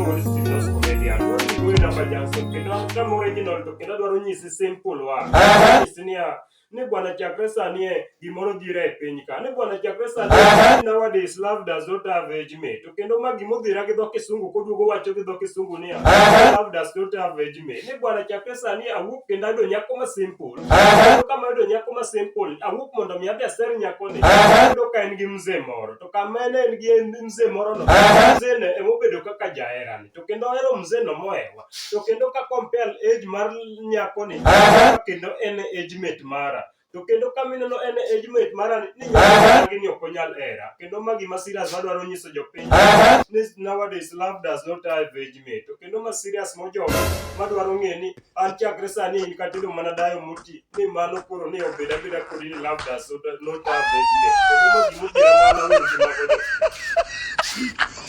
wuod Steve Nos Comedian. Wuod Kikuyu namba Johnson kendo an kama original to kendo adwaro nyisi simple wa. Nyisi niya ni bwana chakre sani e gimoro dhira e piny ka. Ni bwana chakre sani nowadays love does not have age mate. To kendo ma gimodhira gi dho kisungu koduogo wacho gi dho kisungu niya love does not have age mate. Ni bwana chakre sani awuok kendo ayudo nyako ma simple. Kendo kama ayudo nyako ma simple awuok mondo mi adhi aser nyakoni. Ayudo ka en gi mzee moro. To kama en en gi mzee moro no, mzee no emobedo kaka jaherani. To kendo ohero mzee no mohewa. To kendo ka compare age mar nyakoni kendo en age mate mara. To kendo kama ineno en age mate mara ni nyako ni ok onyal hera. Kendo ma gima serious madwaro nyiso jopiny ni nowadays love does not have age mate. To kendo ma serious mojoga madwaro ng'e ni an chakre sani in katedo mana dayo moti ni mano koro ni obed abeda kodi ni love does not have age mate. Kendo ma gimodhiera mano winji mago jopiny.